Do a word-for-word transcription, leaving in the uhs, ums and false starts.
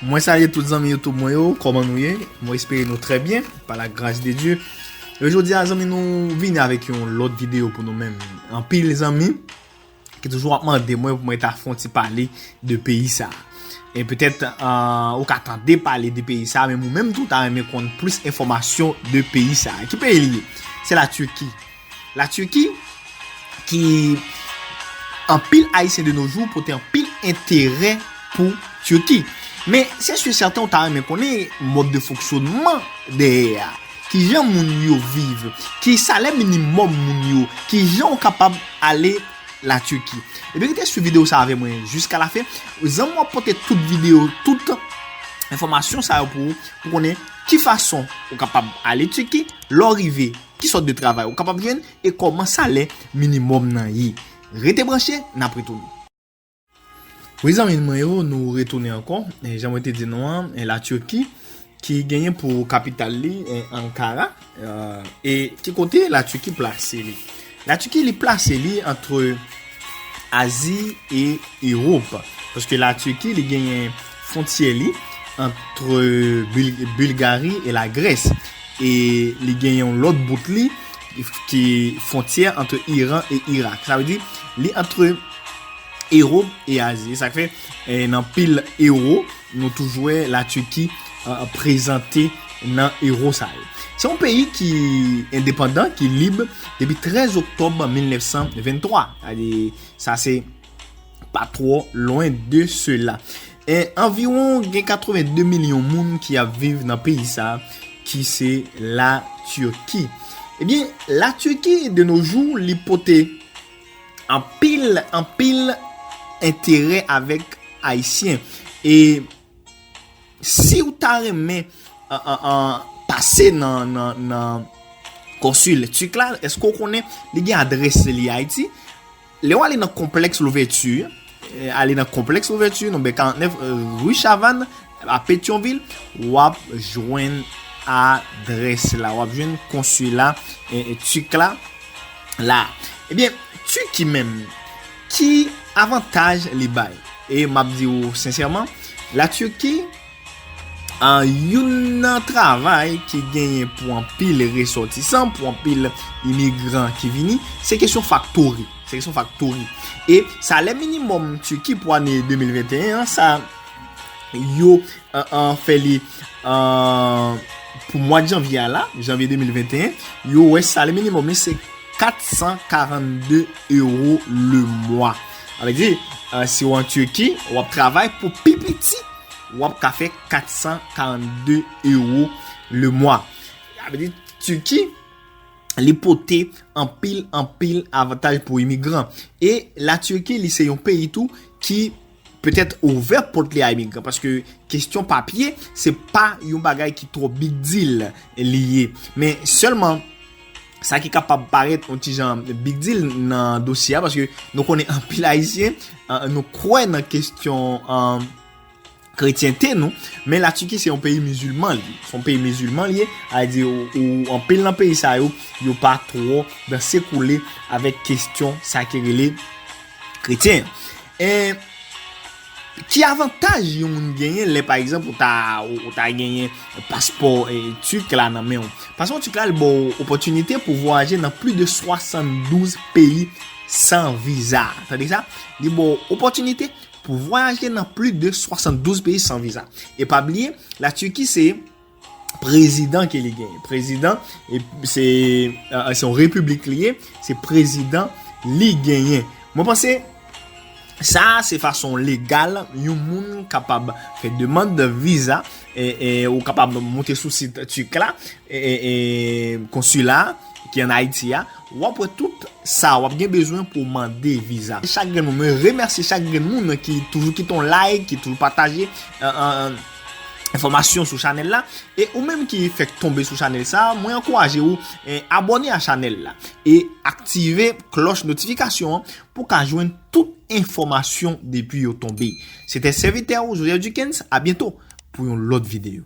Mwen salye tout zanmi YouTube mwen yo, kòman nou ye? Mwen espere nou trè byen, pa la gras de Dye. E jodi a, zanmi, nou vini avèk yon lòt videyo pou nou menm. Anpil zanmi ki toujou ap mande mwen pou mwen ta fè yon ti pale de peyi sa. E petèt, euh, ou ka tande pale de peyi sa, men ou menm tou ta renmen konn plis enfòmasyon de peyi sa. Ki peyi li ye? Se la Turquie. La Turquie, ki anpil Ayisyen de nos jours pote anpil enterè pou Turquie. Men se si sèten ou ta renmen konnen mòd de fonksyonman dèyè a. Kijan moun yo viv, ki salè minimòm moun yo, kijan ou kapab ale la Turquie. Ebyen, rete swiv videyo sa avè mwen jiska la fen. Zanmi, w ap pote tout videyo, tout enfòmasyon sa yo pou ou, pou konnen ki fason ou kapab ale Turquie, lè w rive, ki sòt de travay ou kapab jwenn e kòman salè minimòm nan ye. Rete branche, n ap retounen. Wi, zanmi mwen yo, nou retounen ankò. E jan mwen te di nou an, e la Turquie, ki genyen pou kapital li, e Ankara, e, e ki kote la Turquie plase li? La Turquie, li plase li antre Azi e Ewòp. Paske la Turquie, li genyen fwontyè li antre Bul-, Bulgari e la Grès. E li genyen yon lòt bout li ki fwontyè antre Iran e Irak. Sa vle di, li antre Ewòp e Azi. E sa k fè, e, nan pil ewo, nou toujou wè la Turquie, e, prezante nan ewo sa yo. Se yon peyi ki endepandan, ki lib depi trèz oktòb mil nèf san venntwa. Adi, sa se pa twò lwen de sela. E anviwon gen katreven de milyon moun ki ap viv nan peyi sa, ki se la Turquie. Ebyen, la Turquie de nos jours, li pote anpil, anpil enterè avèk Ayisyen. E si w ta renmen, an, an, an, pase nan, nan, nan konsil Turk la, èske w konnen li gen adrès li Ayiti? Lè w ale nan konplèks Louvèti, e, ale nan konplèks Louvèti, nonbè karant nèf, e, ri Chavann, a Petyonvil, w ap jwenn adrès la, w ap jwenn konsila, e, e, Turk la, la. Ebyen, Turki menm, ki avantaj li bay? E m ap di w sensèman, la Turki, a, youn nan travay ki genyen pou anpil resòtisan, pou anpil imigran ki vini, se kesyon faktori. Se kesyon faktori. E salè minimòm Turki pou ane de mil venteyen an, sa yo, e, e, fè li, e, pou mwa janvye a la, janvye de mil venteyen, yo wè salè minimòm li se kat san karannde ewo le mwa. Sa vle di, e, si w an Turki, w ap travay pou pi piti, w ap ka fè kat san karannde ewo le mwa. Sa vle di, Turki, li pote anpil, anpil avantaj pou imigran. E la Turki, li se yon peyi tou ki petèt ouvè pòt li a imigran, paske kesyon papye, se pa yon bagay ki twò big deal li ye. Men sèlman, sa ki kapab parèt yon ti jan big deal nan dosye a, paske nou konnen anpil Ayisyen, e, nou kwè nan kesyon, e, kretyente nou, men la Turquie se yon peyi mizilman li ye. Se yon peyi mizilman li ye, a di ou, ou anpil nan peyi sa yo, yo pa twò danse koule avèk kesyon sa ki rele kretyen. E ki avantaj yon moun genyen lè, pa egzanp, ou ta, ou, ou ta genyen paspò, e, Turk la nan men w? Paspò Turk la, li ba w opòtinite pou vwayaje nan plis de swasanndouz peyi san viza. Tande sa? Li ba w opòtinite pou vwayaje nan plis de swasanndouz peyi san viza. E pa bliye, la Turquie se prezidan ke li genyen. Prezidan, e se, e, se yon repiblik li ye, se prezidan li genyen. Mwen panse, sa se fason legal yon moun kapab fè demann viza, e, e ou kapab monte sou sit Turk la, e, e, e konsila ki an Ayiti a, w ap wè tout sa w ap gen bezwen pou w mande viza. Chak grenn moun, mwen remèsye chak grenn moun ki toujou kite yon like, ki toujou pataje, e, e, enfòmasyon sou chanèl la. E ou menm ki fèk tonbe sou chanèl sa, mwen ankouraje ou, e, abòne a chanèl la e aktive klòch notifikasyon an pou w ka jwenn tout enfòmasyon depi yo tonbe. Se te sèvitè ou, Joseph Duckens. A byento pou yon lòt videyo.